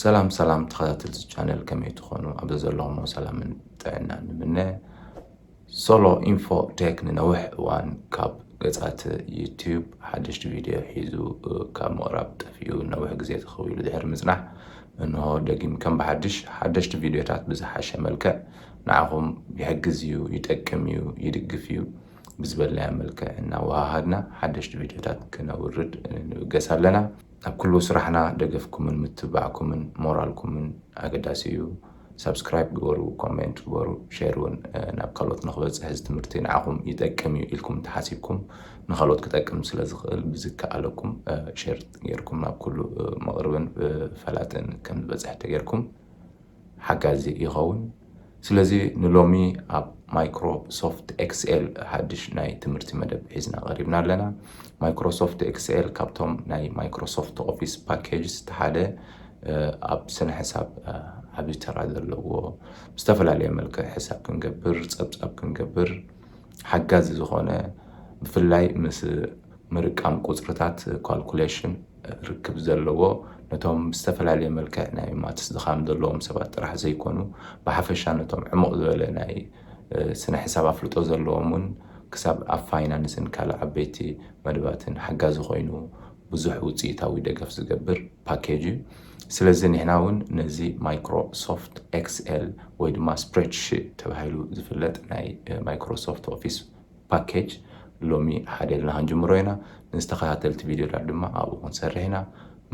ሰላም ሰላም ተኸታተልቲ ቻነል፣ ከመይ ትኾኑ? ኣብ ዘለኹሞ ሰላምን ጥዕናን ንምነ። ሶሎ ኢንፎ ቴክ ንነዊሕ እዋን ካብ ገጻት ዩቲዩብ ሓደሽቲ ቪድዮ ሒዙ ካብ ምቕራብ ጠፊኡ ነዊሕ ግዜ ተኸዊሉ ድሕሪ ምጽናሕ፣ እንሆ ደጊም ከም ብሓድሽ ሓደሽቲ ቪድዮታት ብዝሓሸ መልክዕ ንዓኹም ይሕግዝ እዩ፣ ይጠቅም እዩ፣ ይድግፍ እዩ ብዝበልናዮ መልክዕ እናወሃሃድና ሓደሽቲ ቪድዮታት ክነውርድ ንብገስ ኣለና። ኣብ ኩሉ ስራሕና ደገፍኩምን ምትብባዕኩምን ሞራልኩምን ኣገዳሲ እዩ። ሳብስክራይብ ግበሩ፣ ኮሜንት ግበሩ፣ ሼር እውን ናብ ካልኦት ንክበፅሕ፣ እዚ ትምህርቲ ንዓኹም ይጠቅም እዩ ኢልኩም ተሓሲብኩም ንካልኦት ክጠቅም ስለ ዝኽእል ብዝከኣለኩም ሼር ገይርኩም ናብ ኩሉ መቕርብን ፈላጥን ከም ዝበፅሕ ተገይርኩም ሓጋዚ ይኸውን። ስለዚ ንሎሚ ኣብ ማይክሮሶፍት ኤክስኤል ሓድሽ ናይ ትምህርቲ መደብ ሒዝና ቀሪብና ኣለና። ማይክሮሶፍት ኤክስኤል ካብቶም ናይ ማይክሮሶፍት ኦፊስ ፓኬጅስ እቲ ሓደ ኣብ ስነ ሕሳብ ዓብዪ ተራ ዘለዎ፣ ብዝተፈላለየ መልክዕ ሕሳብ ክንገብር፣ ፀብፃብ ክንገብር ሓጋዚ ዝኾነ፣ ብፍላይ ምስ ምርቃም ቁፅርታት ካልኩሌሽን ርክብ ዘለዎ፣ ነቶም ብዝተፈላለየ መልክዕ ናይ ማትስ ድኻም ዘለዎም ሰባት ጥራሕ ዘይኮኑ፣ ብሓፈሻ ነቶም ዕሙቕ ዝበለ ናይ ስነ ሕሳብ ኣፍልጦ ዘለዎም እውን ክሳብ ኣብ ፋይናንስን ካልእ ዓበይቲ መደባትን ሓጋዚ ኮይኑ ብዙሕ ውፅኢታዊ ደገፍ ዝገብር ፓኬጅ እዩ። ስለዚ ንሕና እውን ነዚ ማይክሮሶፍት ኤክስኤል ወይ ድማ ስፕሬድሺት ተባሂሉ ዝፍለጥ ናይ ማይክሮሶፍት ኦፊስ ፓኬጅ ሎሚ ሓደልና ክንጅምሮ ኢና። ንዝተኸታተልቲ ቪድዮታት ድማ ኣብኡ ክንሰርሕ ኢና።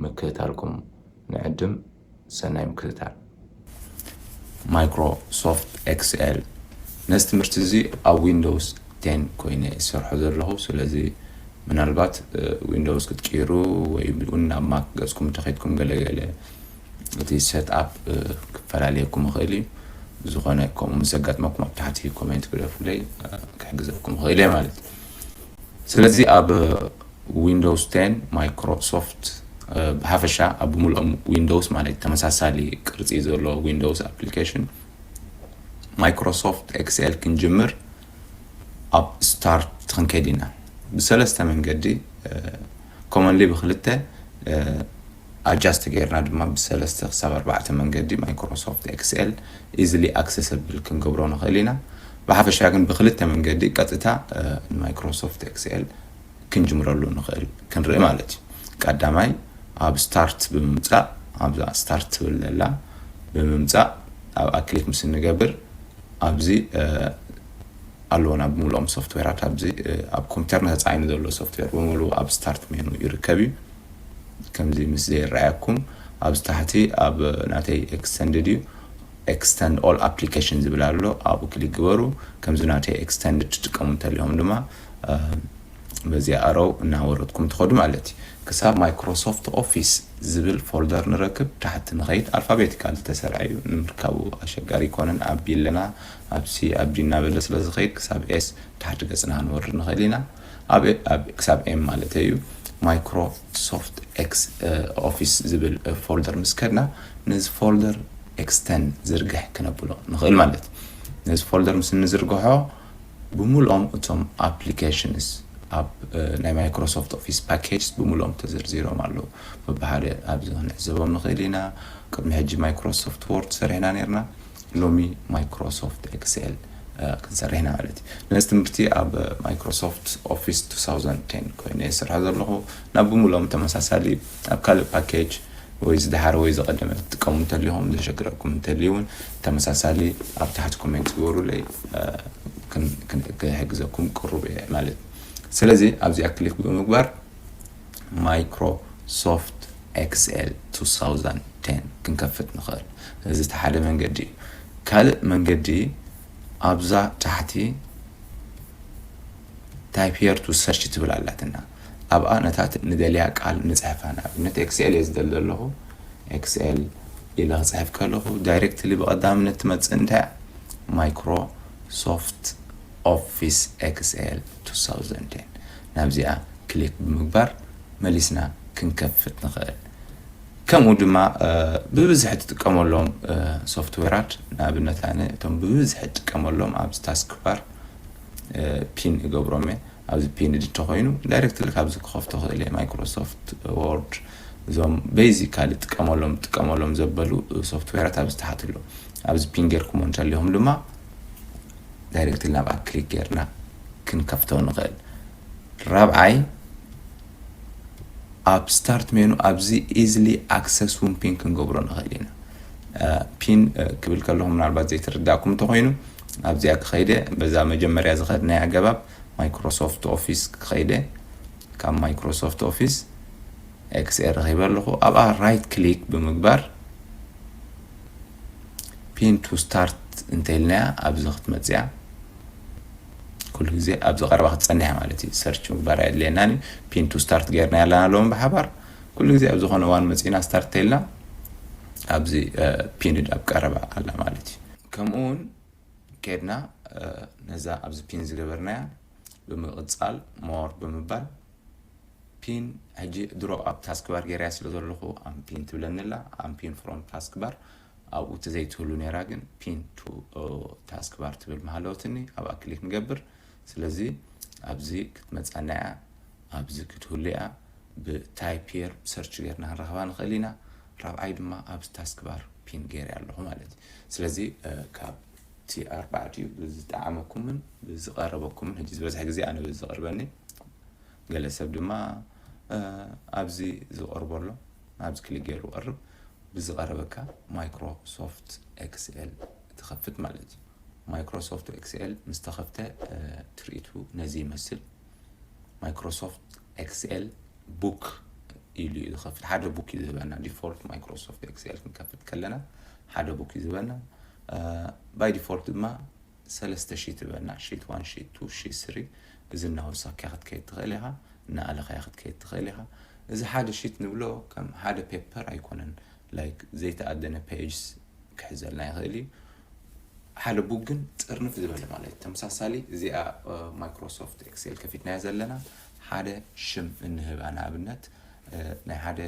ምክትታልኩም ንዕድም። ሰናይ ምክትታል። ማይክሮሶፍት ኤክስኤል። ነዚ ትምህርቲ እዚ ኣብ ዊንዶውስ ቴን ኮይነ ይሰርሖ ዘለኹ። ስለዚ ምናልባት ዊንዶውስ ክትቅይሩ ወይ እውን ናብ ማክ ገጽኩም እንተኸድኩም ገለገለ እቲ ሴትኣፕ ክፈላለየኩም ይኽእል እዩ። ዝኾነ ከምኡ ምስ ዘጋጥመኩም ኣብ ታሕቲ ኮሜንት ግደፉለይ፣ ክሕግዘኩም ይኽእል እየ ማለት እዩ። ስለዚ ኣብ ዊንዶውስ ቴን ማይክሮሶፍት ብሓፈሻ ኣብ ብምልኦም ዊንዶውስ ማለት ተመሳሳሊ ቅርጺ ዘሎ ዊንዶውስ ኣፕሊኬሽን ማይክሮሶፍት ኤክስኤል ክንጅምር ኣብ ስታርት ክንከይድ ኢና። ብሰለስተ መንገዲ ኮመንሊ ብክልተ ኣጃስት ገይርና ድማ ብሰለስተ ክሳብ ኣርባዕተ መንገዲ ማይክሮሶፍት ኤክስኤል ኢዝሊ ኣክሰሰብል ክንገብሮ ንኽእል ኢና። ብሓፈሻ ግን ብክልተ መንገዲ ቀጥታ ንማይክሮሶፍት ኤክስኤል ክንጅምረሉ ንኽእል ክንርኢ ማለት እዩ። ቀዳማይ ኣብ ስታርት ብምምፃእ፣ ኣብዛ ስታርት ትብል ዘላ ብምምፃእ ኣብኣ ክሊክ ምስ እንገብር ኣብዚ ኣለዉና ብምልኦም ሶፍትዌራት ኣብዚ ኣብ ኮምፒተርና ተፃዒኑ ዘሎ ሶፍትዌር ብምሉ ኣብ ስታርት ሜኑ ይርከብ እዩ። ከምዚ ምስ ዘይረኣየኩም ኣብዚ ታሕቲ ኣብ ናተይ ኤክስተንድድ እዩ፣ ኤክስተንድ ኦል ኣፕሊኬሽን ዝብል ኣሎ። ኣብኡ ክሊክ ግበሩ። ከምዚ ናተይ ኤክስተንድድ ትጥቀሙ እንተሊኹም ድማ በዚኣ ኣረው እናወረድኩም ትኸዱ ማለት እዩ። ክሳብ ማይክሮሶፍት ኦፊስ ዝብል ፎልደር ንረክብ ታሕቲ ንኸይድ። ኣልፋቤቲካል ዝተሰርዐ እዩ፣ ንምርካቡ ኣሸጋሪ ይኮነን። ኣብ ቢ ኣለና፣ ኣብ ሲ፣ ኣብ ዲ እናበለ ስለ ዝኸይድ ክሳብ ኤስ ታሕቲ ገጽና ክንወርድ ንኽእል ኢና። ኣብ፣ ኣብ፣ ክሳብ ኤም ማለት እዩ። ማይክሮሶፍት ኤክስ ኦፊስ ዝብል ፎልደር ምስ ከድና ነዚ ፎልደር ኤክስተንድ ዝርግሕ ክነብሎ ንኽእል ማለት እዩ። ነዚ ፎልደር ምስ እንዝርግሖ ብምልኦም እቶም ኣፕሊኬሽንስ ኣብ ናይ ማይክሮሶፍት ኦፊስ ፓኬጅስ ብምልኦም ተዘርዚሮም ኣለዉ። በብሓደ ኣብዚ ክንዕዘቦም ንኽእል ኢና። ቅድሚ ሕጂ ማይክሮሶፍት ወርድ ሰሪሕና ነርና፣ ሎሚ ማይክሮሶፍት ኤክስኤል ክንሰርሕ ኢና ማለት እዩ። ነዚ ትምህርቲ ኣብ ማይክሮሶፍት ኦፊስ ቱ ታውዘንድ ቴን ኮይነ ይሰርሖ ዘለኹ። ናብ ብምልኦም ተመሳሳሊ ኣብ ካልእ ፓኬጅ ወይ ዝደሓረ ወይ ዝቐደመ ትጥቀሙ እንተሊኹም፣ ዘሸግረኩም እንተልዩ እውን ተመሳሳሊ ኣብ ታሕቲ ኮሜንት ግበሩለይ፣ ክሕግዘኩም ቅሩብ እየ ማለት እዩ። ስለዚ ኣብዚኣ ክሊክ ብምግባር ማይክሮሶፍት ኤክስኤል ቱ ታውዘንድ ቴን ክንከፍት ንኽእል። እዚ እቲ ሓደ መንገዲ እዩ። ካልእ መንገዲ ኣብዛ ታሕቲ ታይፕ ሄር ቱ ሰርች ትብል ኣላትና። ኣብኣ ነታ ንደልያ ቃል ንጽሕፋ። ንኣብነት ኤክስኤል እየ ዝደሊ ዘለኹ። ኤክስኤል ኢለ ክጽሕፍ ከለኹ ዳይሬክትሊ ብቐዳምነት ትመጽእ እንታይ እያ? ማይክሮሶፍት ኦፊስ ኤክስኤል ቱ ታውዘንድ ቴን። ናብዚኣ ክሊክ ብምግባር መሊስና ክንከፍት ንኽእል። ከምኡ ድማ ብብዝሒ ትጥቀመሎም ሶፍትዌራት፣ ንኣብነት ኣነ እቶም ብብዝሒ ትጥቀመሎም ኣብዚ ታስክ ባር ፒን እገብሮም እየ። ኣብዚ ፒን እንተኾይኑ ዳይሬክትሊ ካብዚ ክኸፍቶ ክእል እየ። ማይክሮሶፍት ወርድ፣ እዞም basically ጥቀመሎም ጥቀመሎም ዘበሉ ሶፍትዌራት ኣብዚ ታሕቲ ኣሎ። ኣብዚ ፒን ጌርኩሞ እንተሊኹም ድማ ዳይሬክትሊ ናብኣ ክሊክ ጌርና ክንከፍቶ ንኽእል። ራብዓይ ኣብ ስታርት ሜኑ ኣብዚ ኢዝሊ ኣክሰስ እውን ፒን ክንገብሮ ንኽእል ኢና። ፒን ክብል ከለኹ ምናልባት ዘይተረዳእኩም እንተኾይኑ ኣብዚኣ ክኸይደ በዛ መጀመርያ ዝኸድናይ ኣገባብ ማይክሮሶፍት ኦፊስ ክኸይደ ካብ ማይክሮሶፍት ኦፊስ ኤክስኤ ረኺበ ኣለኹ። ኣብኣ ራይት ክሊክ ብምግባር ፒን ቱ ስታርት እንተኢልናያ ኣብዚ ክትመፅያ ኩሉ ግዜ ኣብዚ ቀረባ ክትፀንሕ ማለት እዩ። ሰርች ምግባር ኣየድልየናን እዩ። ፒን ቱ ስታርት ጌርና ኣለና ሎም ብሓባር ኩሉ ግዜ ኣብ ዝኾነ እዋን መፂና ስታርት ተኢልና ኣብዚ ፒንድ ኣብ ቀረባ ኣላ ማለት እዩ። ከምኡ እውን ከድና ነዛ ኣብዚ ፒን ዝገበርናያ ብምቕፃል ሞር ብምባል ፒን ሕጂ ድሮ ኣብ ታስክባር ገይረያ ስለ ዘለኹ ኣምፒን ትብለኒ ኣላ። ኣምፒን ፍሮም ታስክባር ኣብኡ ተዘይትህሉ ነይራ ግን ፒን ቱ ታስክባር ትብል መሃለወትኒ ኣብኣ ክሊክ ንገብር። ስለዚ ኣብዚ ክትመፃና እያ ኣብዚ ክትህሉ እያ። ብታይፕ ሄር ሰርች ገርና ክንረኽባ ንኽእል ኢና። ራብዓይ ድማ ኣብዚ ታስክባር ፒን ገይረ ኣለኹ ማለት እዩ። ስለዚ ካብ እቲ ኣርባዕቲኡ ብዝጠዓመኩምን ብዝቐረበኩምን ሕጂ ዝበዝሐ ግዜ ኣነ ብዝቐርበኒ ገለ ሰብ ድማ ኣብዚ ዝቐርቦ ኣሎ ኣብዚ ክሊክ ገይሩ ቀርብ ብዝቐረበካ ማይክሮሶፍት ኤክስኤል ትኸፍት ማለት እዩ። ማይክሮሶፍት ኤክስኤል ምስ ተኸፍተ ትርኢቱ ነዚ ይመስል። ማይክሮሶፍት ኤክስኤል ቡክ ኢሉ እዩ ዝኸፍት። ሓደ ቡክ እዩ ዝህበና። ዲፎልት ማይክሮሶፍት ኤክስኤል ክንከፍት ከለና ሓደ ቡክ እዩ ዝህበና። ባይ ዲፎልት ድማ ሰለስተ ሺት ይበና ሺት ዋን ሺት ቱ ሺት ስሪ። እዚ እናወሳክያ ክትከይድ ትኽእል ኢኻ፣ እናኣለኻያ ክትከይድ ትኽእል ኢኻ። እዚ ሓደ ሺት ንብሎ ከም ሓደ ፔፐር ኣይኮነን፣ ላይክ ዘይተኣደነ ፔጅስ ክሕዘልና ይኽእል እዩ። ሓደ ቡክ ግን ጥርንፍ ዝበለ ማለት እዩ። ተመሳሳሊ እዚኣ ማይክሮሶፍት ኤክሴል ከፊትናያ ዘለና ሓደ ሽም እንህባ፣ ንኣብነት ናይ ሓደ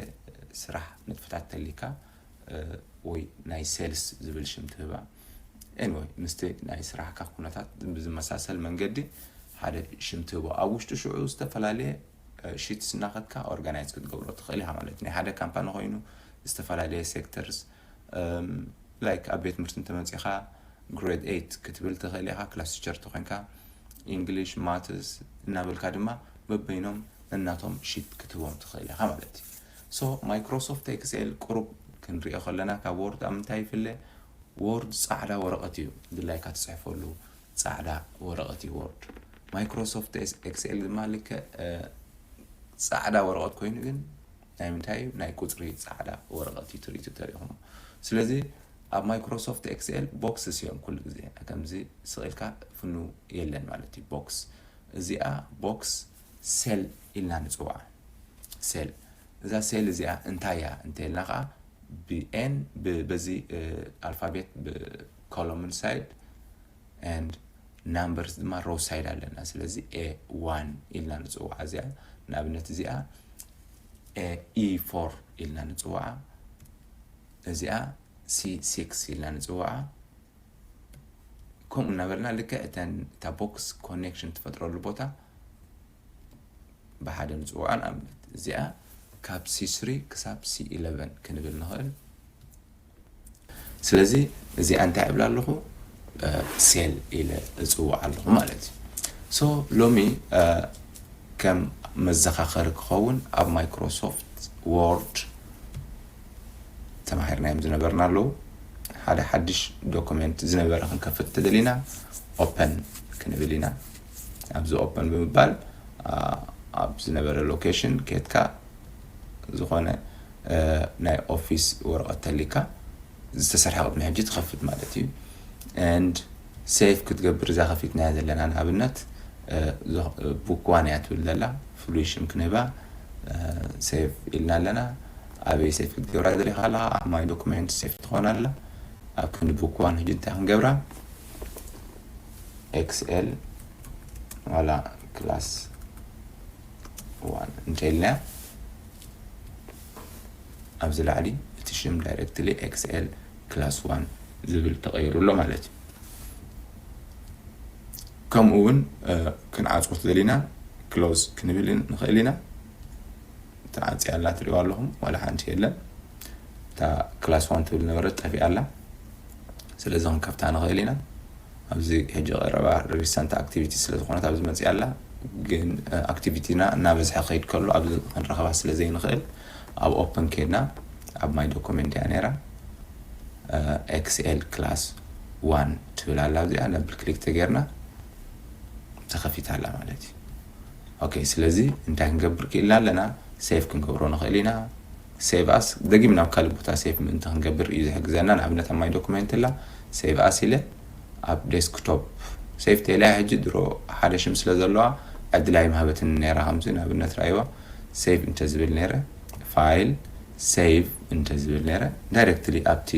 ስራሕ ንጥፍታት ተሊካ ወይ ናይ ሴልስ ዝብል ሽም ትህባ። ኤኒወይ ምስቲ ናይ ስራሕካ ኩነታት ብዝመሳሰል መንገዲ ሓደ ሽም ትህቦ። ኣብ ውሽጡ ሽዑ ዝተፈላለየ ሺትስ እናኸድካ ኦርጋናይዝ ክትገብሮ ትኽእል ኢኻ ማለት እዩ። ናይ ሓደ ካምፓኒ ኮይኑ ዝተፈላለየ ሴክተርስ ላይክ ኣብ ቤት ትምህርቲ እንተመፂኻ ግሬድ ኤይት ክትብል ትኽእል ኢኻ። ክላስ ቲቸር ተኮይንካ ኢንግሊሽ ማትስ እናበልካ ድማ በበይኖም እናቶም ሺት ክትህቦም ትኽእል ኢኻ ማለት እዩ። ሶ ማይክሮሶፍት ኤክስኤል ቁሩብ ክንሪኦ ከለና ካብ ወርድ ኣብ ምንታይ ይፍለ? ወርድ ፃዕዳ ወረቐት እዩ ድላይካ ትፅሕፈሉ ፃዕዳ ወረቐት እዩ ወርድ። ማይክሮሶፍት ኤክስኤል ድማ ልክዕ ፃዕዳ ወረቐት ኮይኑ ግን ናይ ምንታይ እዩ? ናይ ቁፅሪ ፃዕዳ ወረቐት እዩ ትርኢቱ ተሪኹሞ። ስለዚ ኣብ ማይክሮሶፍት ኤክስኤል ቦክስስ እዮም ኩሉ ግዜ ከምዚ ስቕ ኢልካ ፍኑ የለን ማለት እዩ። ቦክስ እዚኣ ቦክስ ሴል ኢልና ንፅውዓ። ሴል እዛ ሴል እዚኣ እንታይ እያ እንተልና ከዓ ብኤን በዚ ኣልፋቤት ብኮሎምን ሳይድ ኤንድ ናምበርስ ድማ ሮው ሳይድ ኣለና። ስለዚ ኤ ዋን ኢልና ንፅውዓ እዚኣ። ንኣብነት እዚኣ ኤ ኢ ፎር ኢልና ንፅውዓ፣ እዚኣ ሲ ሲክስ ኢልና ንፅውዓ። ከምኡ እናበልና ልክዕ እተን እታ ቦክስ ኮኔክሽን ትፈጥረሉ ቦታ ብሓደ ንፅውዓ። ንኣብነት እዚኣ ካብ ሲ ስሪ ክሳብ ሲ ኢለቨን ክንብል ንኽእል። ስለዚ እዚኣ እንታይ እብል ኣለኹ? ሴል ኢለ እፅውዓ ኣለኹ ማለት እዩ። ሶ ሎሚ ከም መዘኻኸሪ ክኸውን ኣብ ማይክሮሶፍት ወርድ ተማሂርናዮም ዝነበርና ኣለዉ። ሓደ ሓድሽ ዶኩመንት ዝነበረ ክንከፍት ተደሊና ኦፐን ክንብል ኢና። ኣብዚ ኦፐን ብምባል ኣብ ዝነበረ ሎኬሽን ኬትካ ዝኾነ ናይ ኦፊስ ወረቐት ተሊካ ዝተሰርሐ ቅድሚ ሕጂ ትኸፍት ማለት እዩ። ኤንድ ሴቭ ክትገብር እዛ ከፊትናያ ዘለና ንኣብነት ቡክ ዋን እያ ትብል ዘላ ፍሉይ ሽም ክንህባ ሴቭ ኢልና ኣለና። ኣበይ ሴቭ ክትገብራ ደሊኻ ኣለኻ? ኣብ ማይ ዶኩሜንት ሴቭ ትኾን ኣላ። ኣብ ክንዲ ቡክ ዋን ሕጂ እንታይ ክንገብራ? ኤክስኤል ዋላ ክላስ ዋን እንተኢልና ኣብዚ ላዕሊ እቲ ሽም ዳይሬክትሊ ኤክስኤል ክላስ ዋን ዝብል ተቐይሩ ኣሎ ማለት እዩ። ከምኡ እውን ክንዓፅዎ ተደሊና ክሎዝ ክንብል ንኽእል ኢና። ተዓፅያ ኣላ፣ ትሪእዋ ኣለኹም፣ ዋላ ሓንቲ የለን። እታ ክላስ ዋን ትብል ነበረት፣ ጠፊኣ ኣላ። ስለዚ ክንከፍታ ንኽእል ኢና። ኣብዚ ሕጂ ቀረባ ሪሰንት ኣክቲቪቲ ስለ ዝኾነት ኣብዚ መፅያ ኣላ። ግን ኣክቲቪቲና እናበዝሐ ከይድ ከሎ ኣብዚ ክንረኸባ ስለ ዘይንኽእል ኣብ ኦፕን ከይድና ኣብ ማይ ዶኩመንት እያ ነይራ። ኤክስኤል ክላስ ዋን ትብል ኣላ። ኣብዚኣ ነብል ክሊክ ተገይርና ተኸፊታ ኣላ ማለት እዩ። ኦኬ፣ ስለዚ እንታይ ክንገብር ክኢልና ኣለና? ሴቭ ክንገብሮ ንኽእል ኢና። ሴቭ ኣስ ደጊም ናብ ካልእ ቦታ ሴቭ ምእንቲ ክንገብር እዩ ዝሕግዘና። ንኣብነት ኣብ ማይ ዶኩመንት ኣላ፣ ሴቭ ኣስ ኢለ ኣብ ዴስክቶፕ ሴቭ ተይላ ሕጂ ድሮ ሓደ ሽም ስለ ዘለዋ ዕድል ኣይምሃበትን ነይራ። ከምዚ ንኣብነት ራእይዋ ሴቭ እንተዝብል ነይረ፣ ፋይል ሴቭ እንተዝብል ነይረ፣ ዳይሬክትሊ ኣብቲ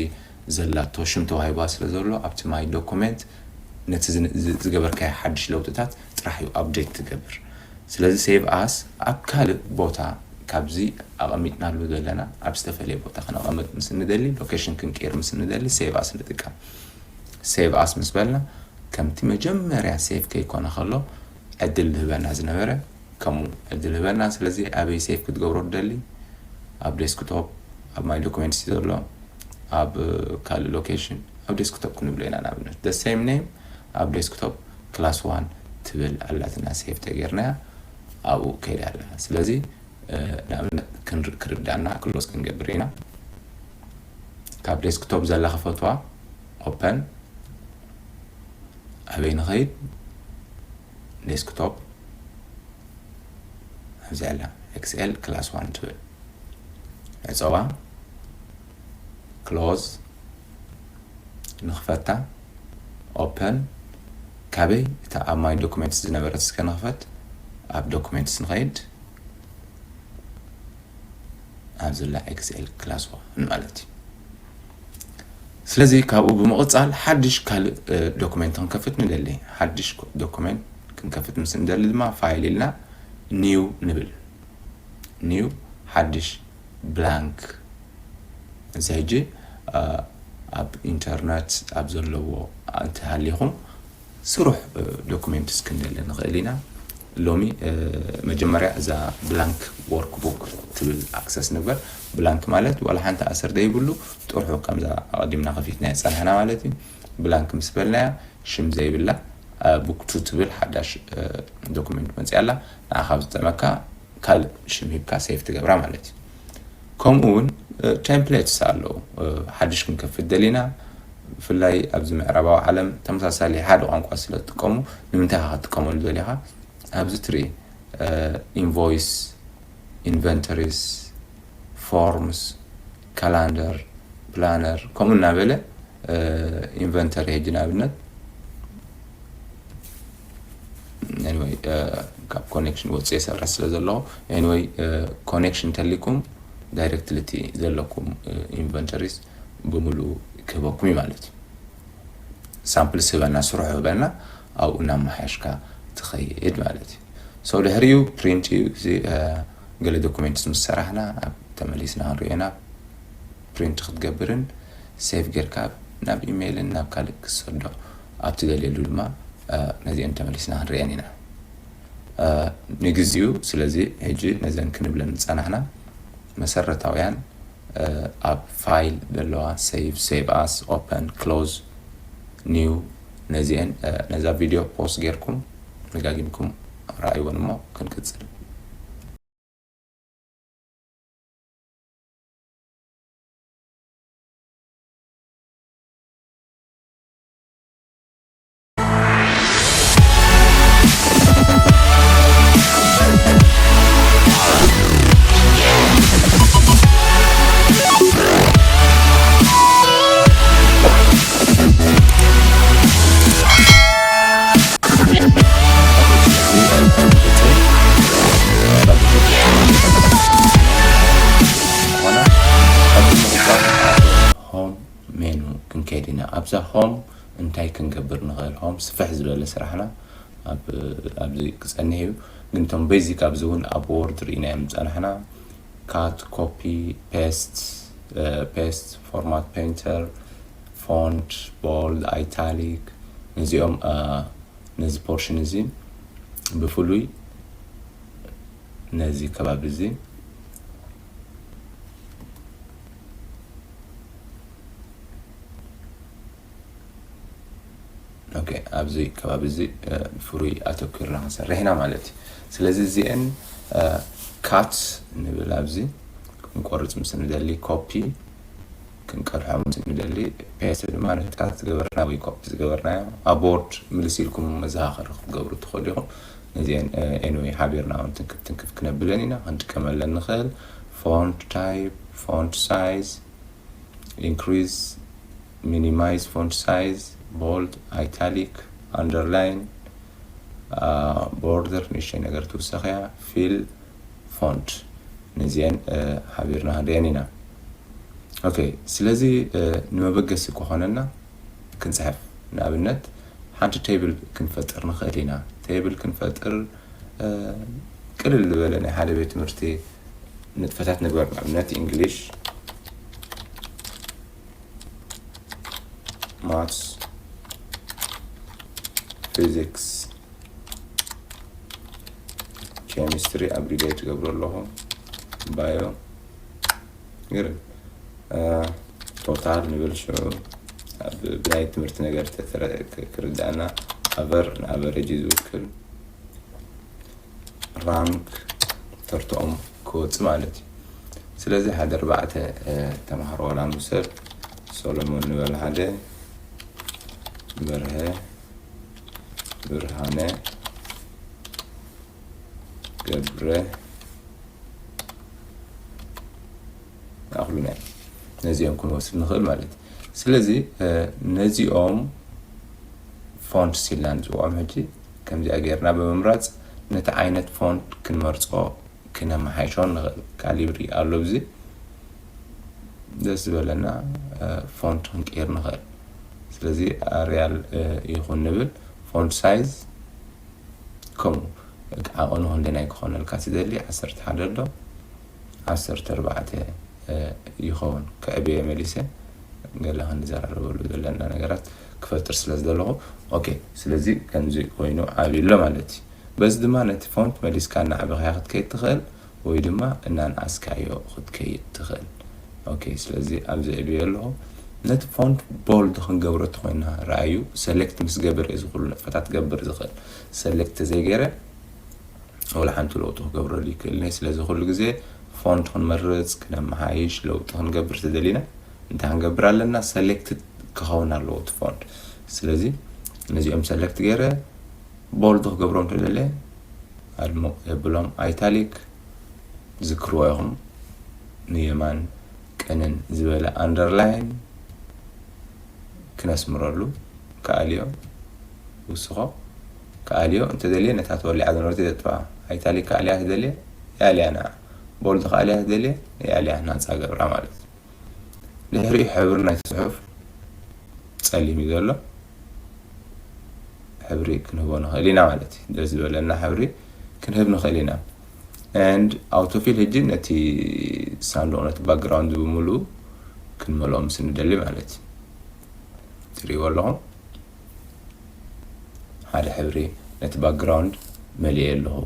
ዘላቶ ሽም ተዋሂባ ስለ ዘሎ ኣብቲ ማይ ዶኩመንት ነቲ ዝን- ዝ- ዝገበርካዮ ሓድሽ ለውጥታት ጥራሕ እዩ ኣፕዴት ትገብር። ስለዚ ሴቭ ኣስ ኣብ ካልእ ቦታ ካብዚ ኣቐሚጥናሉ ዘለና ኣብ ዝተፈለየ ቦታ ክነቐምጥ ምስ እንደሊ፣ ሎኬሽን ክንቀይር ምስ እንደሊ ሴቭ ኣስ ንጥቀም። ሴቭ ኣስ ምስ በልና ከምቲ መጀመርያ ሴቭ ከይኮነ ከሎ ዕድል ዝህበና ዝነበረ ከምኡ ዕድል ህበና። ስለዚ ኣበይ ሴቭ ክትገብሮ ትደሊ? ኣብ ዴስክቶፕ፣ ኣብ ማይ ዶኩመንትስ ዘሎ፣ ኣብ ካልእ ሎኬሽን፣ ኣብ ዴስክቶፕ ክንብሎ ኢና። ንኣብነት the same name ኣብ ዴስክቶፕ ክላስ ዋን ትብል ኣላትና፣ ሴቭ ተገይርናያ ኣብኡ ከይዳ ኣለና። ስለዚ ንኣብነት ክንር- ክርዳና ክሎስ ክንገብር ኢና። ካብ ዴስክቶፕ ዘላ ክፈትዋ ኦፐን ኣበይ ንኸይድ? ዴስክቶፕ ኣብዚ ኣላ ኤክስኤል ክላስ ዋን ትብል ዕፀዋ ክሎዝ ንኽፈታ ኦፐን ካበይ እታ ኣብ ማይ ዶኩሜንትስ ዝነበረት እስከ ንኽፈት ኣብ ዶኩሜንትስ ንኸይድ ኣብዝላ ኤክስኤል ክላስ ዋን ማለት እዩ። ስለዚ ካብኡ ብምቕፃል ሓድሽ ካልእ ዶኩሜንት ክንከፍት ንደሊ። ሓድሽ ዶኩሜንት ክንከፍት ምስ እንደሊ ድማ ፋይል ኢልና ኒው ንብል። ኒው ሓድሽ ብላንክ። እዚ ሕጂ ኣብ ኢንተርነት ኣብ ዘለዎ እንተሃሊኹም ስሩሕ ዶኩሜንትስ ክንደሊ ንኽእል ኢና። ሎሚ መጀመርያ እዛ ብላንክ ወርክ ቡክ ትብል ኣክሰስ ንግበር። ብላንክ ማለት ዋላ ሓንቲ ኣሰር ዘይብሉ ጥርሑ ከምዛ ኣቐዲምና ከፊትና የፀናሕና ማለት እዩ። ብላንክ ምስ በልናያ ሽም ዘይብላ ቡክ ቱ ትብል ሓዳሽ ዶኩሜንት መፅያ ኣላ። ንዓ ካብ ዝጠመካ ካልእ ሽም ሂብካ ሴቭ ትገብራ ማለት እዩ። ከምኡ እውን ቴምፕሌትስ ኣለዉ። ሓድሽ ክንከፍት ደሊና ብፍላይ ኣብዚ ምዕራባዊ ዓለም ተመሳሳሊ ሓደ ቋንቋ ስለ ትጥቀሙ ንምንታይ ኢኻ ክትጥቀመሉ ደሊኻ? ኣብዚ ትርኢ ኢንቮይስ፣ ኢንቨንተሪስ፣ ፎርምስ፣ ካላንደር፣ ፕላነር ከምኡ እናበለ ኢንቨንተሪ ሕጂ ንኣብነት ኤኒወይ ካብ ኮኔክሽን ወፅየ ሰብረ ስለ ዘለኹ ኤኒወይ ኮኔክሽን ተሊኩም ዳይሬክትሊ እቲ ዘለኩም ኢንቨንተሪስ ብምሉኡ ክህበኩም እዩ ማለት እዩ። ሳምፕል ስበና ስርሑ ህበና ኣብኡ እናመሓየሽካ ትኸይድ ማለት እዩ። ሰው ድሕሪኡ ፕሪንት እዩ እዚ ገለ ዶኩሜንትስ ምስ ሰራሕና ኣብ ተመሊስና ክንሪኦ ኢና። ፕሪንት ክትገብርን ሴቭ ጌርካ ናብ ኢሜይልን ናብ ካልእ ክትሰዶ ኣብ ትደልየሉ ድማ ነዚአን ተመሊስና ክንሪአን ኢና። ንግዚኡ ስለዚ ሕጂ ነዘን ክንብለን ዝጸናሕና መሰረታውያን ኣብ ፋይል ዘለዋ ሴቭ፣ ሴቭ ኣስ፣ ኦፐን፣ ክሎዝ፣ ኒው ነዚአን ነዛ ቪድዮ ፖስት ጌርኩም ደጋጊምኩም ረኣይወን እሞ ክንቅጽል። ሆም ሜኑ ክንከይድ ኢና። ኣብዛ ሆም እንታይ ክንገብር ንኽእል? ሆም ስፍሕ ዝበለ ስራሕና ኣብዚ ክፀንሕ እዩ። ግን እቶም ቤዚክ ኣብዚ እውን ኣብ ወርድ ርኢናዮም ዝፀናሕና ካት፣ ኮፒ፣ ፔስት፣ ፔስት፣ ፎርማት ፔንተር፣ ፎንት፣ ቦልድ፣ ኣይታሊክ ነዚኦም ነዚ ፖርሽን እዚ ብፍሉይ ነዚ ከባቢ እዚ ኣብዚ ከባቢ እዚ ፍሩይ ኣተኪርና ክንሰርሕ ኢና ማለት እዩ። ስለዚ እዚአን ካት ንብል፣ ኣብዚ ክንቆርፅ ምስ ንደሊ ኮፒ ክንቀድሖ ምስ ንደሊ ፔስት ድማ ንጣት ዝገበርና ወይ ኮፒ ዝገበርናዮ ኣብ ቦርድ ምልስ ኢልኩም መዘኻኸሪ ክትገብሩ ትኽእሉ ኢኹም። ነዚአን ኤንወይ ሓቢርና እውን ትንክፍ ትንክፍ ክነብለን ኢና። ክንጥቀመለን ንኽእል ፎንት ታይፕ፣ ፎንት ሳይዝ፣ increase፣ minimize font size፣ bold፣ italic፣ underline፣ border፣ ንእሽተይ ነገር ትውሰኸያ፣ fill፣ font። ነዚአን ሓቢርና ክንሪአን ኢና። ኦኬ፣ ስለዚ ንመበገሲ ክኾነና ክንፅሕፍ፣ ንኣብነት ሓንቲ ቴብል ክንፈጥር ንኽእል ኢና። ቴብል ክንፈጥር ቅልል ዝበለ ናይ ሓደ ቤት ትምህርቲ ንጥፈታት ንግበር። ንኣብነት እንግሊሽ፣ ማትስ፣ ፊዚክስ፣ ኬሚስትሪ፣ ኣብ ሪሌት ትገብሩ ኣለኹ፣ ባዮ፣ ግርም ቶታል ንብል። ሽዑ ብናይ ትምህርቲ ነገር ክርዳእና፣ ኣቨር ንኣቨሬጅ እዩ ዝውክል፣ ራንክ ተርትኦም ክወፅእ ማለት እዩ። ስለዚ ሓደ ኣርባዕተ ተምሃሮ ዋላ ንውሰድ፣ ሶሎሞን ንበል ሓደ፣ በርሀ፣ ብርሃነ፣ ገብረ፣ ኣኽሉና ነዚኦም ክንወስድ ንኽእል ማለት እዩ። ስለዚ ነዚኦም ፎንት ሲልና ንፅውዖም። ሕጂ ከምዚኣ ጌርና ብምምራፅ ነቲ ዓይነት ፎንት ክንመርፆ ክነመሓይሾ ንኽእል። ካሊብሪ ኣሎ፣ ብዚ ደስ ዝበለና ፎንት ክንቅይር ንኽእል። ስለዚ ኣርያል ይኹን ንብል። ፎንት ሳይዝ ከምኡ ዓቐኑ ክንደናይ ክኾነልካ ትደሊ? ዓሰርተ ሓደ ኣሎ፣ ዓሰርተ ኣርባዕተ ይኸውን። ከዕብየ መሊሰ ገለ ክንዘራረበሉ ዘለና ነገራት ክፈጥር ስለ ዝደለኹ፣ ኦኬ። ስለዚ ከምዚ ኮይኑ ዓብዩ ኣሎ ማለት እዩ። በዚ ድማ ነቲ ፎንት መሊስካ እናዕበኽያ ክትከይድ ትኽእል፣ ወይ ድማ እናንኣስካዮ ክትከይድ ትኽእል። ኦኬ፣ ስለዚ ኣብዚ ዕብዮ ኣለኹ። ነቲ ፎንት ቦልድ ክንገብሮ ተኮይና፣ ረኣዩ፣ ሰሌክት ምስ ገበረ እዚ ኩሉ ንጥፈታት ክገብር ዝኽእል። ሰሌክት ዘይገይረ ወላ ሓንቲ ለውጢ ክገብረሉ ይክእል። ስለዚ ኩሉ ግዜ ፎንት ክንመርፅ፣ ክነመሓይሽ፣ ለውጢ ክንገብር ተደሊና እንታይ ክንገብር ኣለና? ሰሌክት ክኸውን ኣለዎ እቲ ፎንት። ስለዚ ነዚኦም ሰሌክት ገይረ ቦልድ ክገብሮም ተደለ ኣድሙቕ የብሎም። ኣይታሊክ ዝክርዎ ኢኹም፣ ንየማን ቅንን ዝበለ ኣንደርላይን ክነስምረሉ ከኣልዮ ውስኾ ከኣልዮ እንተደልየ ነታ ተወሊዓ ዝነበረት የጥፋ። ኣይታሊክ ከኣልያ ተደልየ የኣልያ ንዓ፣ ቦልድ ከኣልያ ተደልየ የኣልያ ናፃ ገብራ ማለት እዩ። ድሕሪኡ ሕብሪ ናይቲ ፅሑፍ ፀሊም እዩ ዘሎ፣ ሕብሪ ክንህቦ ንኽእል ኢና ማለት እዩ። ደስ ዝበለና ሕብሪ ክንህብ ንኽእል ኢና። And ኣውቶፊል ሕጂ ነቲ ሳንዱቕ ነቲ ባክግራውንድ ብምሉኡ ክንመልኦ ምስ ንደሊ ማለት እዩ። ትሪእዎ ኣለኹም ሓደ ሕብሪ ነቲ ባክግራውንድ መሊኤ ኣለኹ።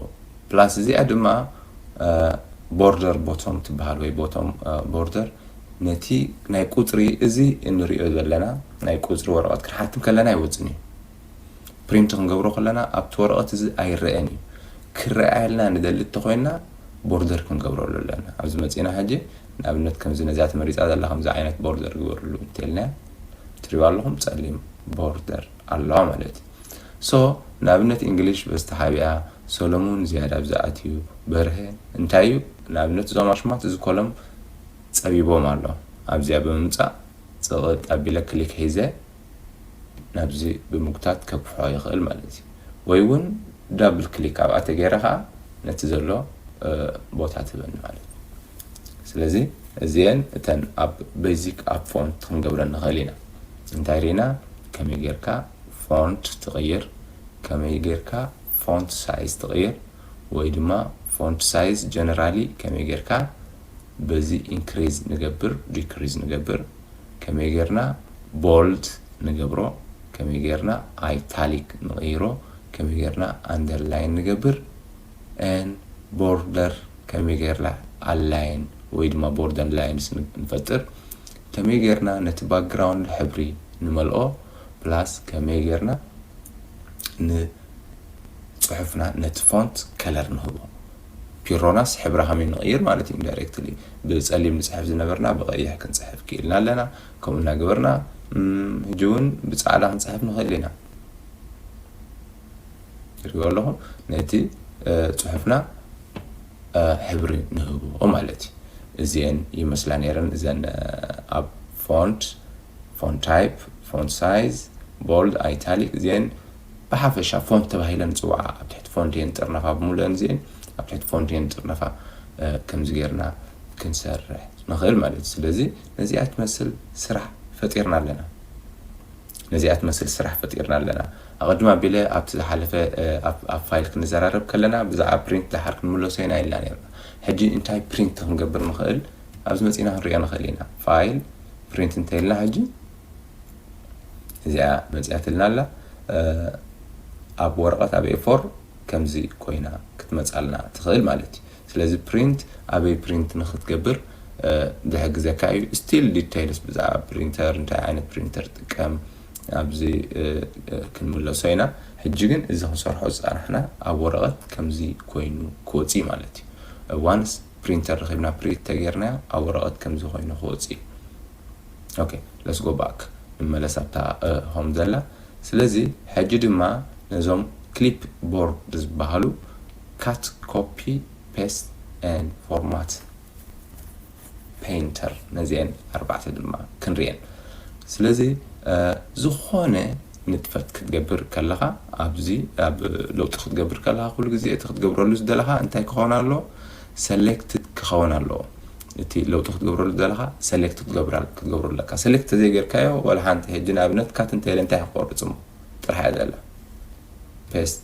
ፕላስ እዚኣ ድማ ቦርደር ቦቶም ትበሃል ወይ ቦቶም ቦርደር ነቲ ናይ ቁፅሪ እዚ እንሪኦ ዘለና ናይ ቁፅሪ ወረቐት ክንሓትም ከለና ኣይወፅን እዩ። ፕሪንት ክንገብሮ ከለና ኣብቲ ወረቐት እዚ ኣይረአን እዩ። ክረኣየልና ንደሊ እንተኮይና ቦርደር ክንገብረሉ ኣለና። ኣብዚ መፂና ሕጂ ንኣብነት ከምዚ ነዚኣ ተመሪፃ ዘላ ከምዚ ዓይነት ቦርደር ግበርሉ እንተልና ትሪባ ኣለኹም ፀሊም ቦርደር ኣለዋ ማለት እዩ። ሶ ንኣብነት እንግሊሽ በዚ ተሓቢኣ፣ ሰሎሙን ዝያዳ ኣብዚ ኣትዩ፣ በርሀ እንታይ እዩ ንኣብነት እዞም ኣሽማት እዚ ኮሎም ፀቢቦም ኣሎ። ኣብዚኣ ብምምፃእ ፅቕጥ ኣቢለ ክሊክ ሒዘ ናብዚ ብምጉታት ከግፍሖ ይኽእል ማለት እዩ። ወይ እውን ዳብል ክሊክ ኣብኣ ተገይረ ከዓ ነቲ ዘሎ ቦታ ትህበኒ ማለት እዩ። ስለዚ እዚአን እተን ኣብ ቤዚክ ኣብ ፎንት ክንገብረን ንኽእል ኢና። እንታይ ርኢና? ከመይ ጌርካ ፎንት ትቕይር፣ ከመይ ጌርካ ፎንት ሳይዝ ትቕይር፣ ወይ ድማ ፎንት ሳይዝ ጀነራሊ ከመይ ጌርካ በዚ ኢንክሪዝ ንገብር ዲክሪዝ ንገብር፣ ከመይ ጌርና ቦልድ ንገብሮ፣ ከመይ ጌርና ኣይታሊክ ንቕይሮ፣ ከመይ ጌርና ኣንደርላይን ንገብር፣ ን ቦርደር ከመይ ጌርና ኣላይን ወይ ድማ ቦርደር ላይንስ ንፈጥር፣ ከመይ ጌርና ነቲ ባክግራውንድ ሕብሪ ንመልኦ፣ ፕላስ ከመይ ጌርና ንፅሑፍና ነቲ ፎንት ከለር ንህቦ። ፒሮናስ ሕብራ ከመይ ንቕይር ማለት እዩ። ኢንዳይሬክትሊ ብፀሊም ንፅሕፍ ዝነበርና ብቐይሕ ክንፅሕፍ ክኢልና ኣለና። ከምኡ እናገበርና ሕጂ እውን ብፃዕዳ ክንፅሕፍ ንኽእል ኢና። ትሪእዎ ኣለኹም ነቲ ፅሑፍና ሕብሪ ንህቦ ማለት እዩ። እዚአን ይመስላ ነይረን እዘን ኣብ ፎንት፣ ፎንት ታይፕ፣ ፎንት ሳይዝ፣ ቦልድ፣ ኣይታሊክ እዚአን ብሓፈሻ ፎንት ተባሂለን ዝፅዋዓ ኣብ ትሕቲ ፎንት እየን ጥርነፋ ብምሉአን እዚአን ኣብ ትሕቲ ፎንት እየን ጥርነፋ ከምዚ ጌርና ክንሰርሕ ንኽእል ማለት እዩ። ስለዚ ነዚኣ ትመስል ስራሕ ፈጢርና ኣለና። ነዚኣ ትመስል ስራሕ ፈጢርና ኣለና። ኣቐድም ኣቢለ ኣብቲ ዝሓለፈ ኣብ ፋይል ክንዘራረብ ከለና ብዛዕባ ፕሪንት ደሓር ክንምለሶ ኢና ኢልና ነርና። ሕጂ እንታይ ፕሪንት ክንገብር ንኽእል ኣብዚ መፂና ክንሪኦ ንኽእል ኢና። ፋይል ፕሪንት እንተኢልና ሕጂ እዚኣ መፂኣትልና ኣላ። ኣብ ወረቐት ኣብ ኤፎር ከምዚ ኮይና ክትመፃልና ትኽእል ማለት እዩ። ስለዚ ፕሪንት ኣበይ ፕሪንት ንክትገብር ዝሕግዘካ እዩ። ስቲል ዲቴይልስ ብዛዕባ ፕሪንተር፣ እንታይ ዓይነት ፕሪንተር ጥቀም ኣብዚ ክንምለሶ ኢና። ሕጂ ግን እዚ ክንሰርሖ ዝፀናሕና ኣብ ወረቐት ከምዚ ኮይኑ ክወፅእ ማለት እዩ። ዋንስ ፕሪንተር ረኺብና ፕሪንት ተጌርናዮ ኣብ ወረቐት ከምዚ ኮይኑ ክወፅእ እዩ። ኦኬ፣ let's go back፣ ንመለስ ኣብታ ሆም ዘላ። ስለዚ ሕጂ ድማ ነዞም ክሊፕ ቦርድ ዝበሃሉ ካት፣ ኮፒ፣ ፔስት ኤንድ ፎርማት ፔይንተር ነዚአን ኣርባዕተ ድማ ክንሪአን። ስለዚ ዝኾነ ንጥፈት ክትገብር ከለኻ ኣብዚ ኣብ ለውጢ ክትገብር ከለኻ ኩሉ ግዜ እቲ ክትገብረሉ ዝደለኻ እንታይ ክኸውን ኣለዎ? ሰሌክትድ ክኸውን ኣለዎ። እቲ ለውጢ ክትገብረሉ ዘለኻ ሰሌክት ክትገብረሉ ኣለካ። ሰሌክት ተዘይገርካዮ ዋላ ሓንቲ ሕጂ ንኣብነት ካት እንተኢለ እንታይ ክቆርጽ እሞ ጥራሕ እያ ዘላ ፔስት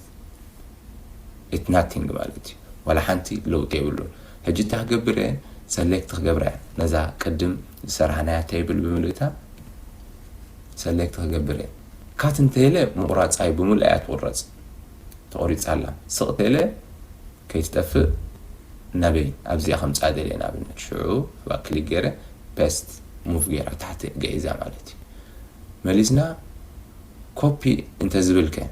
ኢት ናቲንግ ማለት እዩ። ዋላ ሓንቲ ለውጢ የብሉን። ሕጂ እንታይ ክገብር እየ? ሰሌክት ክገብራ እየ። ነዛ ቅድም ዝሰራሕናያ ቴብል ብምልእታ ሰሌክት ክገብር እየ። ካት እንተኢለ ምቑራፅ ኣይ ብምልእ እያ ትቑረፅ። ተቖሪፃ ኣላ። ስቕ ተኢለ ከይትጠፍእ ናበይ ኣብዚኣ ከምፃ ደልየ ንኣብነት ሽዑ ኣብኣ ክሊክ ገይረ ፔስት ሙቭ ገይራ ታሕቲ ገዒዛ ማለት እዩ። መሊስና ኮፒ እንተዝብል ከ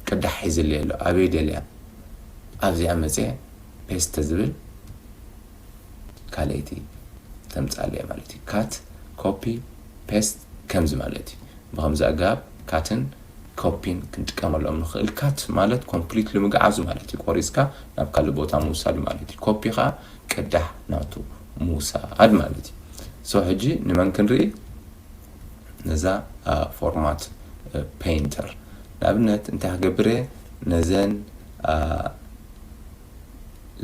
ቅዳሕ ሒዝለይ ኣሎ ኣበይ ደልያ ኣብዚኣ መፅየ ፔስት ተዝብል ካልኣይቲ ተምፃለየ ማለት እዩ። ካት ኮፒ ፔስት ከምዚ ማለት እዩ። ብከምዚ ኣገባብ ካትን ኮፒን ክንጥቀመሎም ንኽእል። ካት ማለት ኮምፕሊትሊ ምግዓዙ ማለት እዩ። ቆሪፅካ ናብ ካልእ ቦታ ምውሳዱ ማለት እዩ። ኮፒ ከዓ ቅዳሕ ናቱ ምውሳድ ማለት እዩ። ሶ ሕጂ ንመን ክንርኢ? ነዛ ፎርማት ፔይንተር ንኣብነት እንታይ ክገብር እየ? ነዘን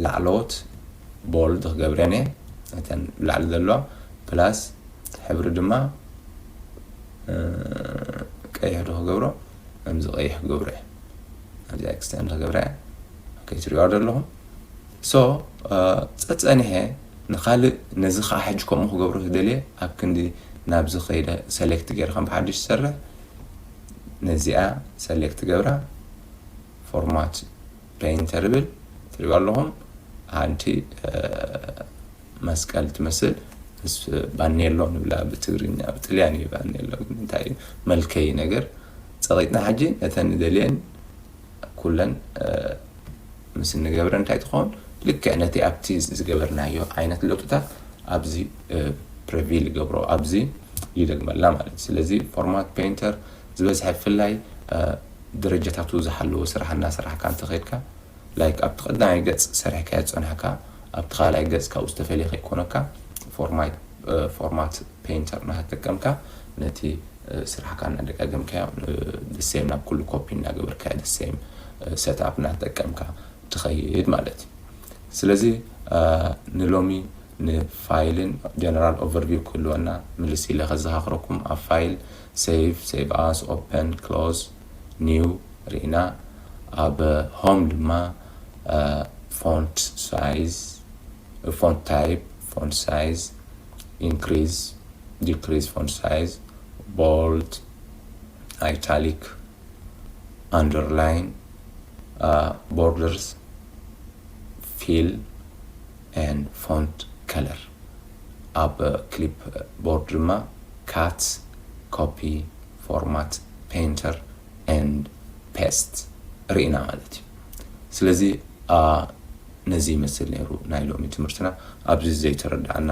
ላዕለዎት ቦልድ ክገብረን እየ። ነተን ላዕሊ ዘለዋ ፕላስ ሕብሪ ድማ ቀይሕ ዶ ክገብሮ? ከምዚ ቀይሕ ክገብሮ እየ። ኣብዚ ኤክስተንድ ክገብራ እየ። ኦኬ፣ ትሪኦ ዘለኹም። ሶ ጸጸኒሐ ንኻልእ ነዚ ከዓ ሕጂ ከምኡ ክገብሮ ዝደልየ ኣብ ክንዲ ናብዚ ከይደ ሰሌክት ገይረ ከም ብሓድሽ ዝሰርሕ ነዚኣ ሰሌክት ገብራ ፎርማት ፔይንተር ይብል ትሪእዋ ኣለኹም። ሓንቲ መስቀል ትመስል ምስ ባኔሎ ንብላ ብትግርኛ፣ ብጥልያን እዩ ባኔሎ፣ ግን እንታይ እዩ መልከይ ነገር ጸቒጥና ሕጂ ነተን ንደልየን ኩለን ምስ እንገብረ እንታይ ትኸውን ልክዕ ነቲ ኣብቲ ዝገበርናዮ ዓይነት ለውጥታት ኣብዚ ፕሪቪል ይገብሮ ኣብዚ ይደግመላ ማለት እዩ። ስለዚ ፎርማት ፔይንተር ዝበዝሐ ብፍላይ ደረጃታቱ ዝሓለወ ስራሕ እናሰራሕካ እንተኸድካ ላይክ ኣብቲ ቀዳማይ ገፅ ሰሪሕካዮ ዝፀናሕካ ኣብቲ ካልኣይ ገፅ ካብኡ ዝተፈለየ ከይኮነካ ፎርማት ፎርማት ፔይንተር እናተጠቀምካ ነቲ ስራሕካ እናደጋገምካዮ ደሴም ናብ ኩሉ ኮፒ እናገበርካዮ ደሴም ሰትኣፕ እናተጠቀምካ ትኸይድ ማለት እዩ። ስለዚ ንሎሚ ንፋይልን ጀነራል ኦቨርቪው ክህልወና ምልስ ኢለ ከዘኻኽረኩም ኣብ ፋይል ሴቭ፣ ሴቭ ኣስ፣ ኦፐን፣ ክሎዝ፣ ኒው ርኢና ኣብ ሆም ድማ ፎንት ሳይዝ፣ ፎንት ታይፕ፣ ፎንት ሳይዝ፣ ኢንክሪዝ ዲክሪዝ ፎንት ሳይዝ፣ ቦልድ፣ ኣይታሊክ፣ ኣንደርላይን፣ ቦርደርስ፣ ፊል ኤንድ ፎንት ከለር። ኣብ ክሊፕ ቦርድ ድማ ካት፣ ኮፒ፣ ፎርማት፣ ፔይንተር ኤንድ ፔስት። ሪኢና ማለት እዩ። ስለዚ ነዚ ይመስል ነይሩ ናይ ሎሚ ትምህርትና። ኣብዚ ዘይተረዳእና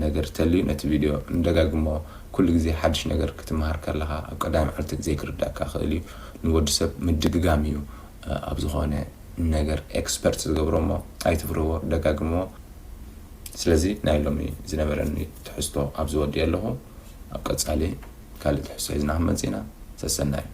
ነገር ተልዩ ነቲ ቪድዮ ንደጋግሞ። ኩሉ ግዜ ሓድሽ ነገር ክትመሃር ከለኻ ኣብ ቀዳሚ መዓልቲ ዘይክርዳእካ ክእል እዩ። ንወዲ ሰብ ምድግጋም እዩ ኣብ ዝኾነ ነገር ኤክስፐርት ዝገብሮ እሞ ኣይትፍርዎ፣ ደጋግምዎ። ስለዚ ናይ ሎሚ ዝነበረኒ ትሕዝቶ ኣብዚ ወዲእ ኣለኹ። ኣብ ቀጻሊ ካልእ ትሕዝቶ ሒዝና ክንመጽእ ኢና። ሰሰናዩ።